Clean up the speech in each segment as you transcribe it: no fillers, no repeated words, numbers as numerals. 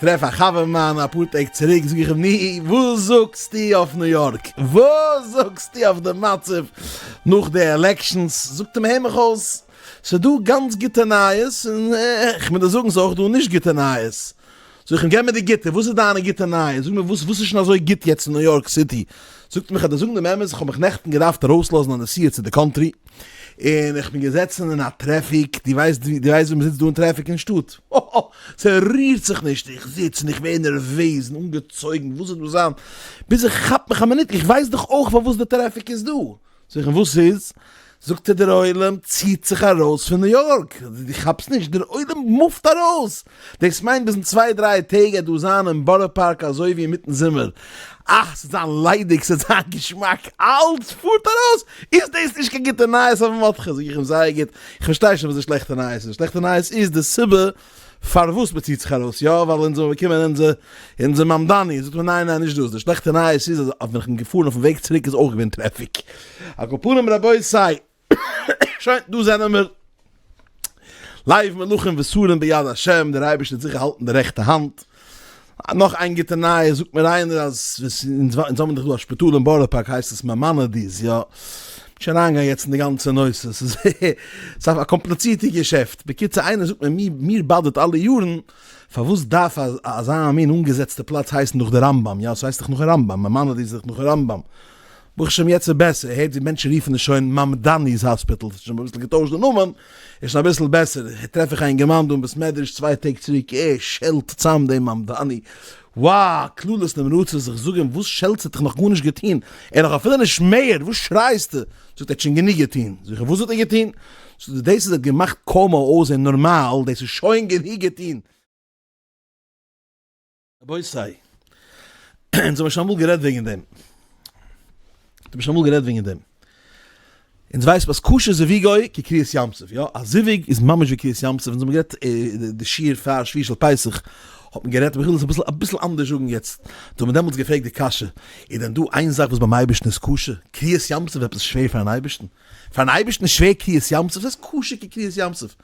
טרעף א חבר מיינע אפאר טעג צוריק, זאג איך אים, נו, וואס זאגסטו אויף ניו יארק? וואס זאגסטו אויף די מצב נאך די elections? זאגט ער מיר, הער מיך אויס, ס'איז דא גאנץ גוטע נייעס, און איך מוז דיר זאגן ס'איז אויך דא נישט גוטע נייעס. זאג איך אים, געב מיר די גוטע, וואס איז דיינע גוטע נייעס? זאג מיר וואס וואס איז שוין אזוי גוט יעצט אין ניו יארק סיטי? זאגט ער מיר, כ'וועל דיר זאגן דעם אמת, איך האב מיך נעכטן געדארפט ארויסלאזן א נסיעה צו די country, און איך בין געזעצן אין א טרעפיק, דו ווייסט דו ווייסט ווי מ'זיצט דא אין טרעפיק אין שטאט? האהא, ס'רירט זיך נישט, איך זיץ און איך ווער נערוועז און אנגעצויגן, וואס וועט דא זיין? ביז איך כאפ מיך א מינוט, איך ווייס דאך אויך פארוואס די טרעפיק איז דא. זאג איך אים וואס איז? זאגט ער דער עולם ציט זיך ארויס פון ניו יארק, דו כאפסט נישט? דער עולם מופט ארויס! דאס מיינט ביז אין צוויי דריי טעג גייט דא זיין אין בארא פארק אזוי ווי אינמיטן זומער, אה ס'וועט זיין ליידיג ס'וועט זיין געשמאק, אלץ פארט ארויס! איז דאס נישט קיין גוטע נייעס אויף מרדכי? זאג איך אים זייער גוט, איך פארשטיי שוין וואס די שלעכטע נייעס איז, די שלעכטע נייעס איז די סיבה פארוואס מען ציט זיך ארויס, יא ווייל אונז האבן באקומען אונזער אונזער מאמדאני, זאגט מען ניין ניין נישט דאס, די שלעכטע נייעס איז אז ווען איך בין געפארן אויפן וועג צוריק איז אויך געווען טרעפיק. על כל פנים רבותי, שוין דא זענען מיר, לב מלכים ושרים ביד השם, דער אייבערשטער האט זיכער האלטן די רעכטע האנט, נאך איין גוטע נייעס זאגט מיר איינער אז אונז האבן דאך דא א שפיטאל אין בארא פארק הייסט עס מאמאנעדיס יא, נישט אריינגיין יעצט אין די גאנצע נושא ס'איז א קאמפליצירטע געשעפט, בקיצור איינער זאגט מיר מיר באדערט אלע יארן פארוואס דארף אזא מין אנגעזעצטע פלאץ הייסן נאך די רמב"ם, יא ס'הייסט דאך נאכן רמב"ם, מאמאנעדיס איז דאך נאכן רמב"ם, ברוך השם יעצט איז בעסער, הערט ווי מענטשן רופן עס שוין מאמדאני'ס האספיטל, ס'איז שוין אביסל געטוישט די נאמען, איז שוין אביסל בעסער, טרעף איך א אינגערמאן דא אין בית מדרש צוויי טעג צוריק, ער שעלט צאם דעם מאמדאני, wow, קללות נמרצות, איך זאג אים וואס שעלטסטו, האט דאך נאך גארנישט געטון, ער נאך אפילו נישט מעיאר, וואס שרייסטו, זאגט ער האט שוין גענוג געטון, זאג איך אים וואס האט ער געטון, זאגט ער דאס אז ער האט געמאכט קאומא אויסזען נארמאל, דאס איז שוין גענוג געטון. רבותי, אונז האבן שוין אמאל גערעדט וועגן דעם. אונז האבן שוין אמאל גערעדט וועגן דעם. אונז ווייסט אז קשה זיווגו כקריעת ים סוף, יא? א זיווג איז ממש ווי קריעת ים סוף. אונז האבן גערעדט די שיעור פאר שביעי של פסח האט מען גערעדט, אבער איך וויל עס אביסל אביסל אנדערש זאגן יעצט. אונז האבן דעמאלטס געפרעגט די קשיא, איז דען דא איין זאך וואס ביים אייבערשטן איז קשה? קריעת ים סוף איז עפעס שווער פארן אייבערשטן? פארן אייבערשטן איז שווער קריעת ים סוף? ס'איז קשה כקריעת ים סוף.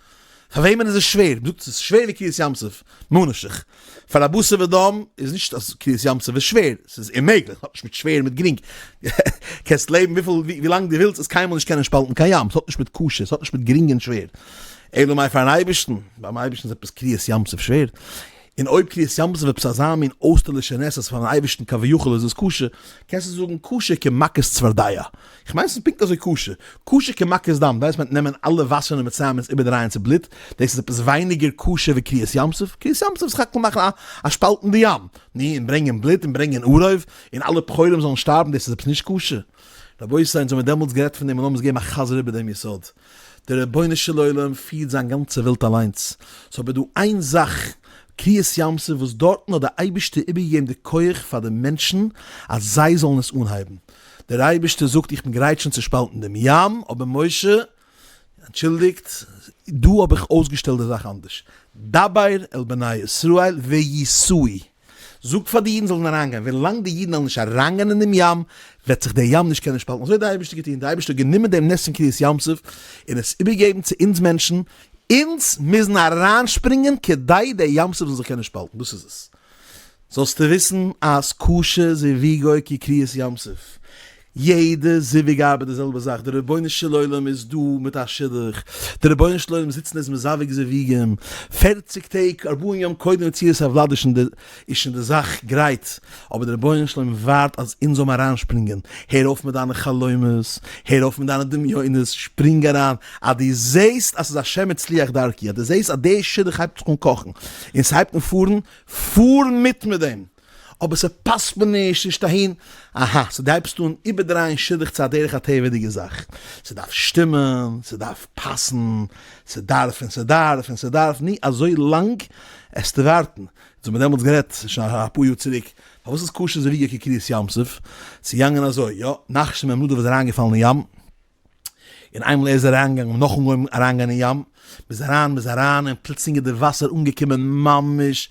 פאר וועמען איז עס שווער? מ'זאגט ס'איז שווער ווי קריעת ים סוף, ממה נפשך. פאר א בשר ודם איז נישט אז קריעת ים סוף איז שווער, ס'איז אוממעגליך, ס'האט נישט מיט שווער מיט גרינג. קענסט לעבן וויפיל ווי לאנג דו ווילסט, עס קיינמאל נישט קענען שפאלטן קיין ים, ס'האט נישט מיט קשה, ס'האט נישט מיט גרינג און שווער. אלא מאי פארן אייבערשטן, ביים אייבערשטן איז עפעס קריעת ים סוף שווער? און אויב קריעת ים סוף איז עפעס אזא מין אויסטערלישע נס אז פארן אייבערשטן כביכול איז עס קשה, קענסטו זאגן קשה כמכת צפרדע. איך מיין ס'איז פונקט אזוי קשה. קשה כמכת דם, דאס מיינט נעמען אלע וואסערן אין מצרים און עס איבערדרייען צו בלוט, דאס איז עפעס ווייניגער קשה ווי קריעת ים סוף? קריעת ים סוף איז סך הכל מאכן א שפאלט אין די ים, נו, און ברענגען בלוט און ברענגען ערוב, און אלע בכורים זאלן שטארבן, דאס איז עפעס נישט קשה? רבותי, אונז האבן דעמאלטס גערעדט פון דעם און לאמיר עס געבן א חזר איבער דעם יסוד. דער רבונו של עולם פירט זיין גאנצע וועלט אליינס, ס'איז אבער דא איין זאך, קריעת ים סוף, וואס דארטן האט דער אייבערשטער איבערגעגעבן די כח פאר די מענטשן אז זיי זאלן עס אנהייבן. דער אייבערשטער זאגט איך בין גרייט שוין צו שפאלטן דעם ים, אבער משה, אנטשולדיגט, דא האב איך אויסגעשטעלט די זאך אנדערש, דבר אל בני ישראל ויסעו, זאג פאר די אידן זאלן אריינגיין, ווילאנג די אידן וועלן נישט אריינגיין אין דעם ים, וועט זיך דער ים נישט קענען שפאלטן, אזוי האט דער אייבערשטער געטון, דער אייבערשטער האט גענומען דעם נס פון קריעת ים סוף און עס איבערגעגעבן צו אונז מענטשן, אונז מוזן אריינשפרינגען כדי דער ים סוף זאל זיך קענען שפאלטן, דאס איז עס. זאלסטו וויסן אז קשה זיווגו כקריעת ים סוף. יעדע זיווג ארבעט די זעלבע זאך, דער רבונו של עולם איז דא מיט א שידוך, דער רבונו של עולם זיצט און איז מזווג זיווגים, פערציג טעג ארבעים יום קודם יציאת הוולד איז שוין די איז שוין די זאך גרייט, אבער דער רבונו של עולם ווארט אז אונז זאלן אריינשפרינגען, הער אויף מיט דיינע חלומות, הער אויף מיט דיינע דמיונות, שפרינג אריין, אז דו זעסט אז ס'איז השם הצליח דרכי, אז דו זעסט אז די שידוך הייבט זיך אן קאכן, און ס'הייבט אן פארן, פאר מיט מיט דעם, אבער ס'פאסט מיר נישט, נישט אהין, אהא, סאו דו הייבסט אן איבערדרייען שידוך צו א דרך הטבע'דיגע זאך, ס'דארף שטימען, ס'דארף פאסן, ס'דארף און ס'דארף און ס'דארף, נו, אזוי לאנג עסטו ווארטן, אונז האבן דעמאלטס גערעדט, שוין אפאר יאר צוריק, פארוואס איז קשה זיווגו כקריעת ים סוף, ס'איז געגאנגען אזוי, יא, נחשון בן עמינדב איז אריינגעפאלן אין ים, און איינמאל ער איז אריינגעגאנגען נאך אנגעהויבן אריינגיין אין ים, מ'איז אריין מ'איז אריין און פלוצלינג איז די וואסער אנגעקומען ממש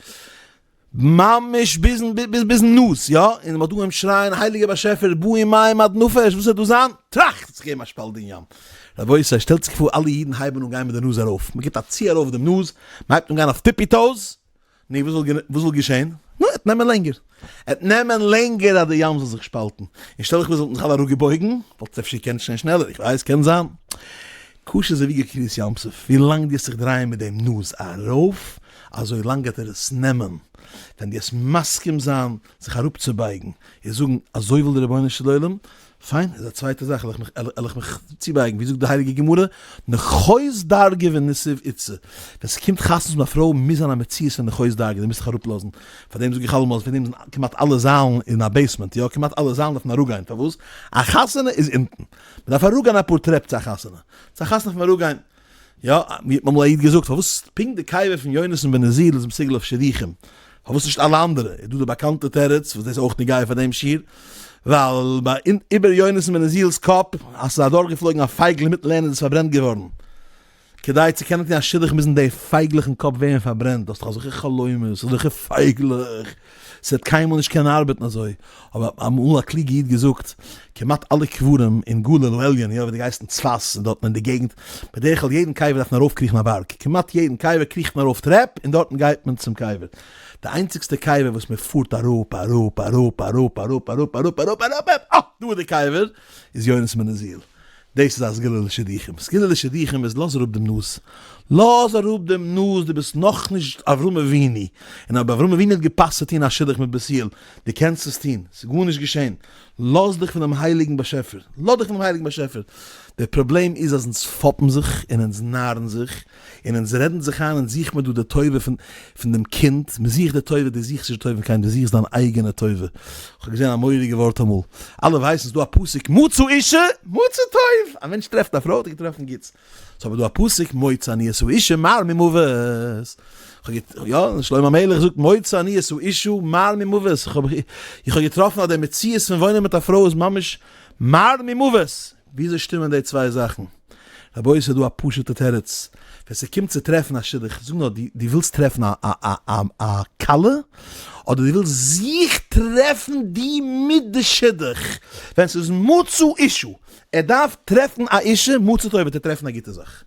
ממש ביזן ביז ביזן נאז, יא, און מ'האט אנגעהויבן שרייען הייליגער באשעפער באו מים עד נפש, וואס וועט דא זיין? טראך! האט זיך געגעבן א שפאלט אין ים. רבותי, שטעלט זיך פאר אלע אידן הייבן אן גיין מיט די נאז ארויף, מ'גיבט א צי ארויף דעם נאז, מ'הייבט אן גיין אויף tippy toes. נו, וואס וואלט געשען? נו, עט נעמען לענגער. עט נעמען לענגער אז די ים זאל זיך שפאלטן. און שטעל דיך פאר זיי וואלטן זיך אלע אראפגעבויגן, וואלט עס אפשר געקענט שטיין שנעלער, איך ווייס, קען זיין. קשה זיווג כקריעת ים סוף, ווי לאנג דו וועסט זיך דרייען מיט דעם נאז ארויף, אזוי לאנג גייט ער עס נעמען. ווען דו וועסט מסכים זיין זיך אראפצובייגן און זאגן אזוי וויל דער רבונו של עולם, פיין, איז א צווייטע זאך, וועל איך מיך צובייגן, ווי זאגט די הייליגע גמרא, נחוז דרגא וניסב איתתא, ווען ס'קומט חתונה צו א פרוי מוז זיין א מציאות פון נחוז דרגא, דו מוזט זיך אראפלאזן, פאר דעם זאג איך אלעמאל אז פאר דעם זענען כמעט אלע זאלן אין א basement, יא, כמעט אלע זאלן דארף מען אראפגיין, פארוואס? א חתונה איז אונטן, מ'דארף אראפגיין אפאר טרעפ צו א חתונה, צו א חתונה דארף מען אראפגיין. יא, מיר האט אמאל א איד געזאגט, פארוואס פונקט די קבר פון יונתן בן עוזיאל איז מסוגל אויף שידוכים, פארוואס נישט אלע אנדערע? איז דא די באקאנטע תירוץ, וואס דאס איז אויך נוגע פאר דעם שיעור, ווייל ביי איבער יונתן בן עוזיאל'ס קאפ, אז ס'איז אדורכגעפלויגן א פייגל אינמיטן לערנען איז עס פארברענט געווארן. כדי צו קענען טון א שידוך מוזן די פייגלעך אין קאפ ווערן פארברענט, דו האסט דאך אזעלכע חלומות, אזעלכע פייגלעך, ס'וועט קיינמאל נישט קענען ארבעטן אזוי. אבער אמאל א קלוגע איד געזאגט, כמעט אלע קברים אין גליל העליון, יא ווי דו גייסט אין צפת און דארטן אין די געגנט, בדרך כלל יעדן קבר דארף מען ארויפקריכן א בארג, כמעט יעדן קבר קריכט מען ארויף טרעפ און דארטן גייט מען צום קבר. די איינציגסטע קבר וואס מען פארט אראפ אראפ אראפ אראפ אראפ אראפ אראפ אראפ אראפ אה! דא איז די קבר, איז יונתן בן עוזיאל. דאס איז א סגולה לשידוכים. סגולה לשידוכים איז לאז אראפ דעם נאז. לאז אראפ דעם נאז, דו ביסט נאכנישט אברהם אבינו. און אויב אברהם אבינו האט געפאסט צו טון א שידוך מיט בתואל, דו קענסט עס טון, ס'איז גארנישט געשען. לאז דיך פונעם הייליגן באשעפער. לאז דיך פונעם הייליגן באשעפער. דער פראבלעם איז אז אונז פאפן זיך און אונז נארן זיך, און אונז רעדן זיך איין, אונז זוכט מיר דא די טובה פון פון דעם קינד, מען זוכט די טובה, דו זוכסט נישט די טובה פון קיינעם, דו זוכסט דיין אייגענע טובה. איך האב געזען א מורא'דיגע ווארט אמאל, אלע ווייסן ס'איז דא א פסוק מצא אישה מצא טוב, א מענטש טרעפט א פרוי האט ער געטראפן גוטס, ס'איז אבער דא א פסוק מוצא אני את האשה מר ממוות, יא, שלמה המלך זאגט מוצא אני את האשה מר ממוות, איך האב געטראפן אז די מציאות פון וואוינען מיט א פרוי איז ממש מר ממוות, וויאזוי שטימען די צוויי זאכן? רבותי ס'איז דא א פשוט'ע תירוץ, ווען ס'קומט צו טרעפן א שידוך, זאג נאר, דו ווילסט טרעפן א א א כלה, אדער דו ווילסט זיך טרעפן די מיט די שידוך, ווען ס'איז מצא אשה, ער דארף טרעפן א אישה, מצא טוב וועט ער טרעפן א גוטע זאך,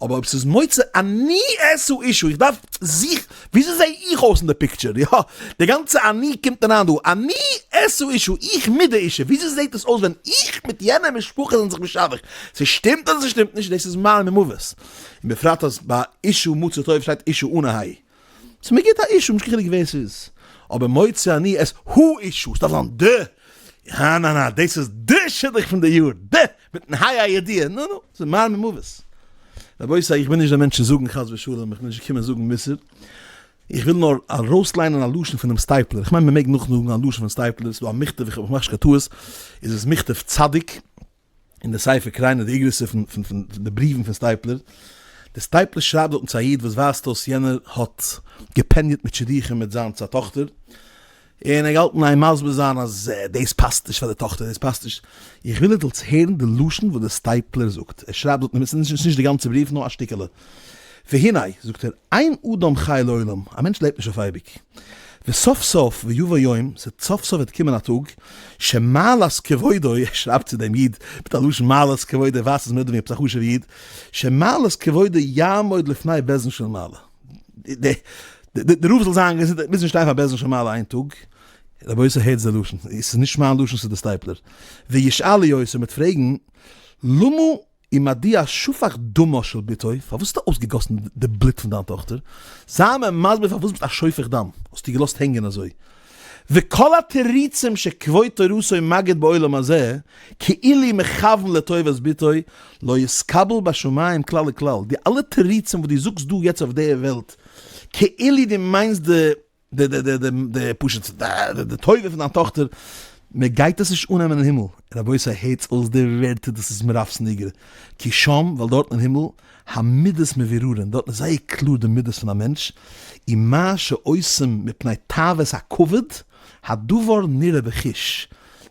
אבער אויב ס'איז מוצא אני את האשה, איך דארף זיך, וויאזוי זע איך אויס אין די picture, יא, די גאנצע אני קומט אריין דא, אני את האשה, איך מיט די אישה, וויאזוי זעט עס אויס ווען איך מיט יענע משפחה זענען זיך משדך, ס'שטימט אדער ס'שטימט נישט, דאס איז מר ממוות, און בפרט אז ביי אשה מצא טוב שטייט אשה אן א ה', ס'איז מיר גוט א אשה, נישט קיין חילוק ווער ס'איז, אבער מוצא אני את האשה, ס'דארף זיין די, ניין ניין ניין, דאס איז די שידוך פון די יאר, די! מיטן ה' הידיעה, נו נו, ס'איז מר ממוות. רבותי, איך בין נישט דער מענטש צו זאגן חס ושלום, איך בין נישט געקומען זאגן מוסר, איך וויל נאר ארויסליינען א לשון פונעם סטייפלער, איך מיין מ'מעג נאכזאגן א לשון פון סטייפלער, ס'איז דא א מכתב, איך מאך נישט קיין טעות, איז עס מכתב צדיק, אין די ספר קריינא דאיגרתא פון פון די בריוון פון סטייפלער, דער סטייפלער שרייבט דארטן צו א איד וואס ווייזט אויס יענער האט געפעניעט מיט שידוכים מיט זיינס א טאכטער, און ער געהאלטן איין מסביר זיין אז דאס פאסט נישט פאר די טאכטער, דאס פאסט נישט. איך וויל איר זאלטס הערן די לשון וואס דער סטייפלער זאגט, ער שרייבט דארט, עס איז נישט די גאנצע בריוו נאר א שטיקעלע, והנה, זאגט ער, אין אדם חי לעולם, א מענטש לעבט נישט אויף אייביג, וסוף סוף ויבא יום, סוף סוף וועט קומען א טאג, שמעלת כבודו, ער שרייבט צו דעם איד מיט א לשון מעלת כבודו, ווייזט עס מיר ווי עפעס א חשוב'ע איד, שמעלת כבודו יעמוד לפני בית דין של מעלה. די רב זאל זיין געזונט ער מוז נישט שטיין פאר בית דין של מעלה איין טאג, רבותי הערטס די לשון, עס איז נישט מיין לשון ס'איז די סטייפלער, וישאלו אותו מ'וועט פרעגן למה ומדוע שפך דמה של בתו, פארוואס האסטו אויסגעגאסן די בלוט פון דיין טאכטער, זיי מיר מסביר פארוואס ביסט א שופך דם, האסטו געלאזט הענגען אזוי, וכל התירוצים שכבוד תורתו מגיד בעולם הזה, כאילו מכוון לטובת בתו, לא יתקבל בשמים כלל וכלל, די אלע תירוצים וואס דו זאגסט דא יעצט אויף די וועלט, כאילו דו מיינסט די די די די די די פשוט די טובה פון דיין טאכטער, מען גייט עס נישט אננעמען אין הימל, רבותי הערטס אויס די ווערטער דאס איז מרפסן איגרא, כי שם ווייל דארטן אין הימל המידות מבוררין, דארטן איז זייער קלאר די מידות פון א מענטש, ומה שעושים מפני תאוות הכבוד, הדבר נראה בחוש,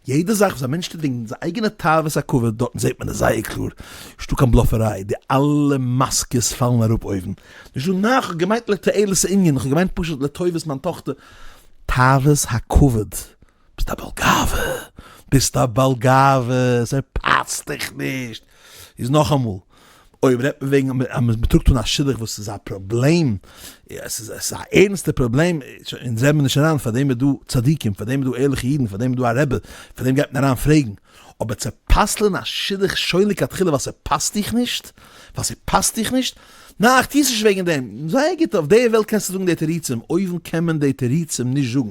יעדע זאך וואס א מענטש טוט וועגן זיין אייגענע תאוות הכבוד, דארטן זעט מען עס זייער קלאר, נישטא קיין בלאפעריי, די אלע מאסקעס פאלן אראפ אויבן, נישטא ניין כ'האב געמיינט לתועלת הענין, כ'האב געמיינט פשוט לטובת מיין טאכטער, תאוות הכבוד, ביסט א בעל גאווה, ביסט א בעל גאווה, ס'פאסט דיך נישט, איז נאכאמאל. אויב רעדט מען וועגן אז מען טראגט אן א שידוך וואס איז א פראבלעם, עס איז א ערנסטע פראבלעם, אונז רעדן מיר נישט אריין, פאר דעם איז דא צדיקים, פאר דעם איז דא ערליכע אידן, פאר דעם איז דא א רבי, פאר דעם גייט מען אריין פרעגן. אבער צו פסל'ען א שידוך שוין לכתחילה ווייל ס'פאסט דיך נישט? ווייל ס'פאסט דיך נישט? ניין איך טוה עס נישט וועגן דעם. זייער גוט, אויף די וועלט קענסטו זאגן די תירוצים, אויבן קען מען די תירוצים נישט זאגן.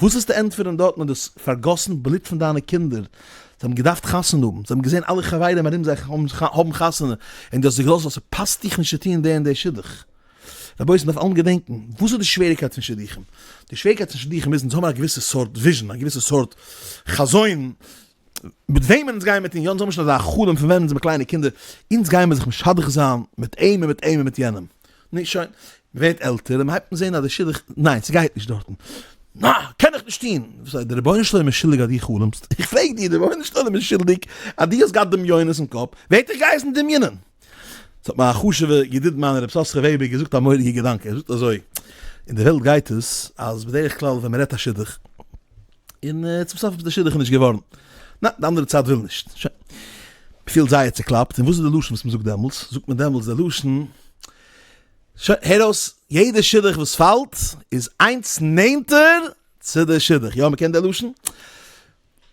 וואס וועסטו ענטפערן דארטן אז דו האסט פארגאסן בלוט פון דיינע קינדער, זיי האבן געדארפט חתונה האבן, זיי האבן געזען אלע חברים ארום זיי האבן חתונה, און דו האסט זיי געלאזט ווייל ס'פאסט דיך נישט צו טוען די און די שידוך. רבותי, מ'דארף אלעם געדענקן, וואס איז די שוועריקייט פון שידוכים? די שוועריקייט פון שידוכים איז, אונז האבן א געוויסע סארט vision, א געוויסע סארט חזון, מיט וועמען אונז גייען מיר טון, יא אונז האבן שוין אזא חלום פון ווען אונז זעמיר קליינע קינדער, אונז גייען מיר זיך משדך זיין מיט אים און מיט אים און מיט יענעם. נו שוין, מ'ווערט עלטער און מ'הייבט אן זען אז די שידוך, ניין ס'גייט נישט דארטן, נא, קען איך נישט טון, וואס הייסט, דער רבונו של עולם איז שולדיג אז דו חלומ'סט? איך פרעג דיר, דער רבונו של עולם איז שולדיג אז דו האסט געהאט דמיונות אין קאפ, ווער האט דיך געהייסן דמיונ'ען? ס'האט מיר א חשוב'ע ידיד מיינער ר' יששכר וועבער געזאגט א מורא'דיגע געדאנק, ער זאגט אזוי, אין די וועלט גייט עס אז בדרך כלל ווען מ'רעדט א שידוך, און צום סוף איז די שידוך נישט געווארן, ניין, די אנדערע צד וויל נישט, שוין, מ'פילט זייער צוקלאפט, און וואס איז די לשון וואס מ'זאגט דעמאלטס? זאגט מען דעמאלטס די לשון, שוין, הער אויס, יעדע שידוך וואס פאלט איז איינס נענטער צו די שידוך, יא מ'קען די לשון?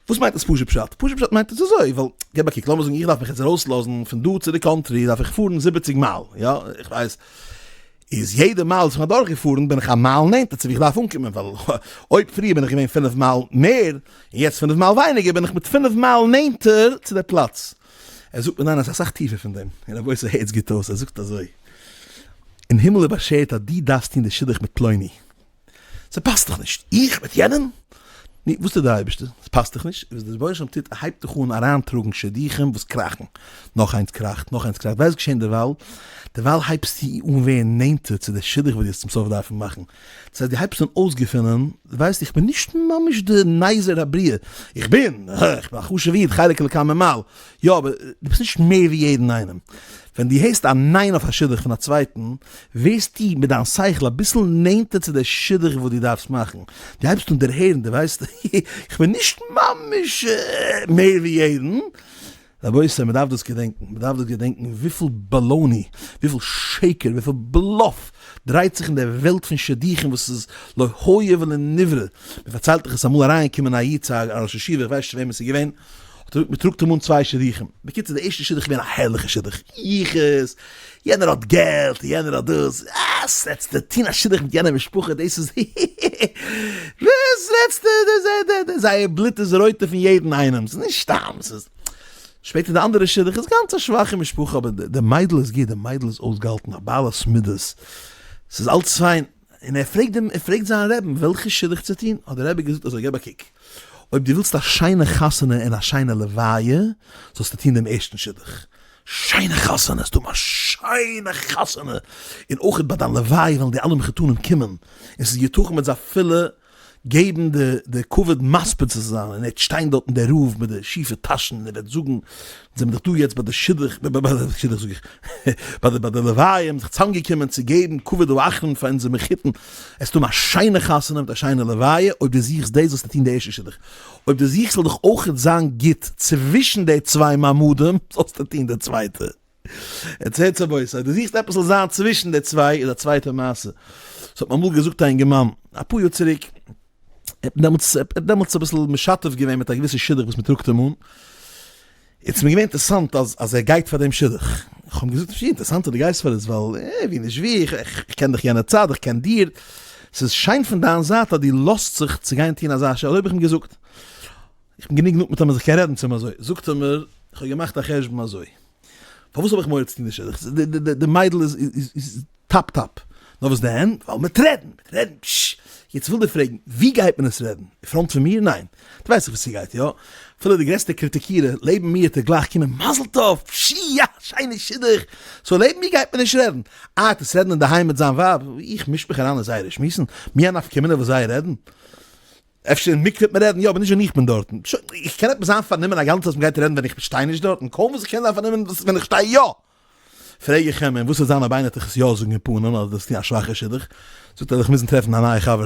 וואס מיינט עס פשוט פשט? פשוט פשט מיינט עס אזוי, ווייל געב א קוק, לאמיר זאגן איך דארף מיך יעצט ארויסלאזן פון דא צו די country דארף איך פארן זיבעציג מייל, יא, איך ווייס, איז יעדע מייל וואס איך בין אדורכגעפארן בין איך א מייל נענטער צו ווי איך דארף אנקומען, ווייל אויב פריער בין איך געווען פינף מייל מער, און יעצט פינף מייל ווייניגער, בין איך מיט פינף מייל נענטער צו די פלאץ. ער זאגט מיר ניין עס איז אסאך טיפער פון דעם, און רבותי הערטס גוט אויס, ער זאגט אזוי, אין הימל איז באשערט אז דו דארפסט טון די שידוך מיט פלוני, ס'פאסט דיך נישט, איך מיט יענעם? נו, וואס טוט דער אייבערשטער? ס'פאסט דיך נישט? וואס דער רבונו של עולם טוט, ער הייבט דיך אן אריינטראגן שידוכים וואס קראכן, נאך איינס קראכט, נאך איינס קראכט, ווייסט וואס געשען דערווייל? דערווייל הייבסטו אן ווערן נענטער צו די שידוך וואס דו וועסט צום סוף דארפן מאכן, דאס הייסט דו הייבסט אן אויסגעפינען, ווייסט איך בין נישט ממש די נזר הבריאה, איך בין, איך בין א חשוב'ע איד, חלק אלוקה ממעל, יא אבער דו ביסט נישט מער ווי יעדן איינעם. ווען דו הערסט א ניין אויף א שידוך פון א צווייטן, ווערסטו מיט דיין שכל אביסל נענטער צו די שידוך וואס דו דארפסט מאכן. דו הייבסט אן דערהערן, דו ווייסט, איך בין נישט ממש מער ווי יעדן. רבותי, מען דארף דאס געדענקן, מען דארף דאס געדענקן וויפיל baloney, וויפיל שקר, וויפיל bluff דרייט זיך אין דער וועלט פון שידוכים וואס איז לא היה ולא נברא. מען פארציילט דאך עס איז אמאל אריינגעקומען א איד צו א ראש ישיבה, איך ווייס נישט וועמען עס איז געווען, מען טראגט אים אן צוויי שידוכים, בקיצור די ערשטע שידוך איז געווען א הערליכע שידוך, יחוס, יענער האט געלט און יענער האט דאס, וואס רעדסטו, טון א שידוך מיט יענע משפחה דאס איז וואס רעדסטו, זייער בלוט איז רויטער פון יעדן איינעם, ס'איז נישט סתם, ס'איז, שפעטער די אנדערע שידוך איז גאנץ א שוואכע משפחה אבער די מיידל איז גוט, די מיידל איז אויסגעהאלטן, א בעלת מידות, ס'איז אלץ פיין. און ער פרעגט דעם, ער פרעגט זיין רעבן וועלכע שידוך צו טון, האט דער רבי געזאגט אזוי, געב א קוק, אויב דו ווילסט א שיינע חתונה און א שיינע לוויה, זאלסטו טון דעם ערשטן שידוך, שיינע חתונה, ס'דא א שיינע חתונה, און אויך ביי דיין לוויה וועלן די אלע מחותנים קומען, און ס'איז יתכן מיט זיי אפילו געבן די די כבוד מספיד צו זיין, און ער וועט שטיין דארטן דער רב מיט די שיפע טאשן און ער וועט זאגן, זעמיר דאך דא יעצט ביי די שידוך, ביי די שידוך זאג איך, ביי די ביי די לוויה האבן זיך צוזאמגעקומען צו געבן כבוד האחרון פאר אונזער מחותן, עס איז דא א שיינע חתונה מיט א שיינע לוויה, אויב דו זוכסט דאס זאלסטו טון די ערשטע שידוך, אויב דו זוכסט זאל דיך אויכעט זיין גוט צווישן די צוויי מעמדים זאלסטו טון די צווייטע. עטס הערטס רבותי, אויב דו זוכסט עפעס זאל זיין צווישן די צוויי איז א צווייטע מעשה. ס'האט מיר אמאל געזאגט א אינגערמאן אפאר יאר צוריק, ער האט דעמאלטס, ער האט דעמאלטס אביסל משתף געווען מיט א געוויסע שידוך וואס מ'טראגט אים אן, און ס'איז מיר געווען אינטערעסאנט אז אז ער גייט פאר דעם שידוך. איך האב אים געזאגט, ס'איז אינטערעסאנט אז דו גייסט פאר עס, ווייל ווי נישט ווי, איך קען דאך יענע צד, איך קען דיר, ס'איז שיין פון דיין זייט אז דו לאזט זיך צו גיין טון אזא שידוך, אזוי האב איך אים געזאגט. איך בין גענוג נאנט מיט אים אז איך קען רעדן צו אים אזוי. זאגט ער מיר, איך האב געמאכט א חשבון אזוי. פארוואס האב איך מורא צו טון די שידוך? די מיידל איז top top. נאר וואס דען? ווייל מ'וועט רעדן, מ'וועט רעדן, פשש. יעצט וויל דיר פרעגן, ווי גייט מען עס רעדן? אין front פון מיר? ניין. דו ווייסט דאך וואו ס'גייט, יא? אפילו די גרעסטע קריטיקירער לעבן מיר וועט ער גלייך קומען, מזל טוב! פשי! יא! שיינע שידוך! so לעבן מיר גייט מען נישט רעדן. אה, ער וועט עס רעדן אינדערהיים מיט זיין ווייב? איך מיש מיך אריין אין זייערע שמועסן? מי א נפקא מינה וואס זיי רעדן? אפשר אין מקווה וועט מען רעדן, יא, אבער נישט ווען איך בין דארטן. שוין, איך קען עפעס זיין פארנומען א גאנצע צייט וואס מ'גייט רעדן ווען איך שטיי נישט דארטן? קוים וואס איך קען זיין פארנומען ווען איך שטיי יא. פרעג איך אים, און וואס וועט זיין אויב איינער וועט דיך עס יא זאגן אין פנים אז דו האסט א שוואכע שידוך? זאגט ער, וועל איך מוזן טרעפן א נייע חבר.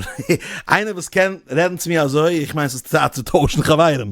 איינער וואס קען רעדן צו מיר אזוי, איך מיין ס'איז צייט צו טוישן חברים.